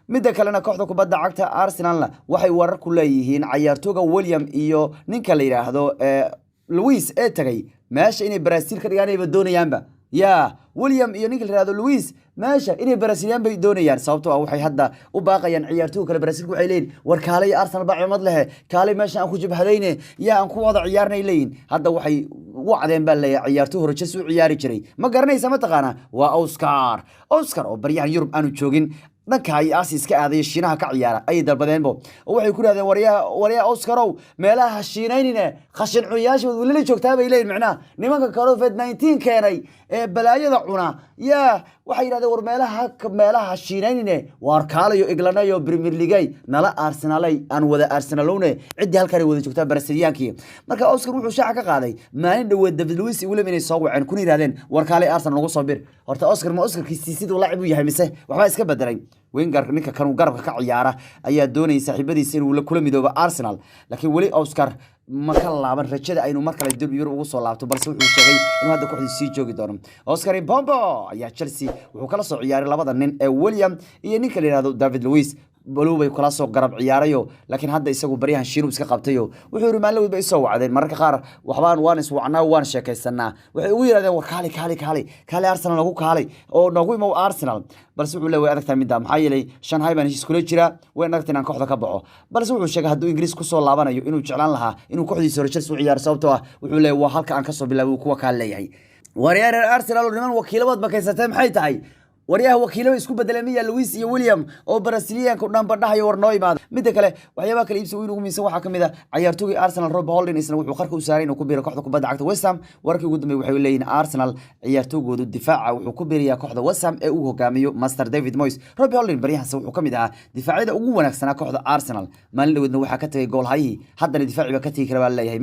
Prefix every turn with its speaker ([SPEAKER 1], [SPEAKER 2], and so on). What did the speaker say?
[SPEAKER 1] Midda kalena, kooxda kubadda cagta Arsenalna waxay warar ku leeyihiin cayaartooga William iyo ninka la yidhaahdo Luis ee tagay meesha inay Brazil ka dhigaan ayba doonayaanba. Ya William iyo ninka la yihahdo Luis meesha inay Brazilian bay doonayaan, sababtoo ah waxay hadda u baaqayaan ciyaartooy kale Brazilka. Waxay leeyihin, war kaalay, Arsenal baa cimad lehe, kaalay meesha aan ku jabhadayne, yaa aan ku wada ciyaarnay leeyihin. Hadda waxay wacdeen baa leeyahay ciyaartooy hore Chelsea u ciyaari jiray. Ma garanaysa? Ma taqaanaa? Waa Oscar. Oscar oo baryahan Yurub aanu joogin, dhanka ay Asia iska aadaya, Shiinaha ka ciyaara ayay dalbadeenbo oo waxay ku yidhahdeen, waryaha, waryaha Oscarow, meelaha shiinaynine, khashin cunyaasha wad welila joogtaa, bay leeyihin. Macnaha nimanka COVID-19 keenay ee balaayada cuna yaa waxay yidhahdeen, war meelaha shiinaynine, waar kaalayo Iglanayo Premier League nala Arsenalay, aan wada Arsenalowne. Ciddii halkan ay wada joogtaa Brasiliaankii. Marka Oscar wuxuu shaaca ka qaaday maalin dhoweed David Luiz iyo William inay soo waceen, kuna yidhahdeen, war kaalay, Arsenal nagu soo bir. Horta Oscar ma Oscarkiisii siduu laacib u yahay mise waxbaa iska bedelay? Winger ninka kanuu garabka ka ciyaara ayaa doonayay saaxiibadiisa inuu kula midoobo Arsenal, laakiin weli Oscar ma ka laaban rajada aynu mar kale dib Yurub ugu soo laabto, balse wuxuu sheegay inuu hadda kooxdiisa sii joogi doono. Oscar Impombo ayaa Chelsea wuxuu kala soo ciyaaray labada nin ee William iyo ninka la yihahdo David Luiz, baluu bay kula soo garab ciyaarayo, laakiin hadda isagu baryahan Shiinu iska qabtayo. Wuxuu yidhi, maalin bay isoo wacdeen, mararka qaar waxbaan waan iswacnaa, waan sheekaysanaa, waxay ugu yidhahdeen, war kaali, kaali, kaali, kaali, Arsenal nagu kaalay oo noogu imow Arsenal. Balse wuxuu leeyahay, way adagtahay midda, maxaa yeelay Shanghai baan heshiis kula jiraa, way adagtahay inaan kooxda ka baxo. Balse wuxuu sheegay hadduu Ingiriis kusoo laabanayo inuu jeclaan lahaa inuu kooxdiisa hore Chelsea u ciyaaro, sababtoo ah wuxuu leeyahay waa halka aan kasoo bilaabay uu kuwa kaa leeyahay. Waryaar reer Arsenal oo niman wakiilabaad bakaysatee, maxay tahay? Waryaha wakiilaba isku bedeleen miya Luis iyo William oo Brasiliyaanka dhanba dhahayo, war noo imaada? Midda kale, waxyaabaha kale iibsiga weyn ugu muhiimsan waxaa kamid ah ciyaartoogii Arsenal Rob Holding. Isna wuxuu qarka u saaray inuu ku biiro kooxda kubadda cagta West Ham. Wararkii ugu dambeeyay waxay leeyihiin Arsenal ciyaartoogoodu difaaca wuxuu ku biirayaa kooxda West Ham ee uu hogaamiyo Master David Moyes. Rob Holding baryahaas wuxuu kamid ahaa difaacyada ugu wanaagsanaa kooxda Arsenal. Maalin dhaweedna waxaa ka tagay goolhayihii, haddana difaaci baa ka tegi kara baa leeyahay.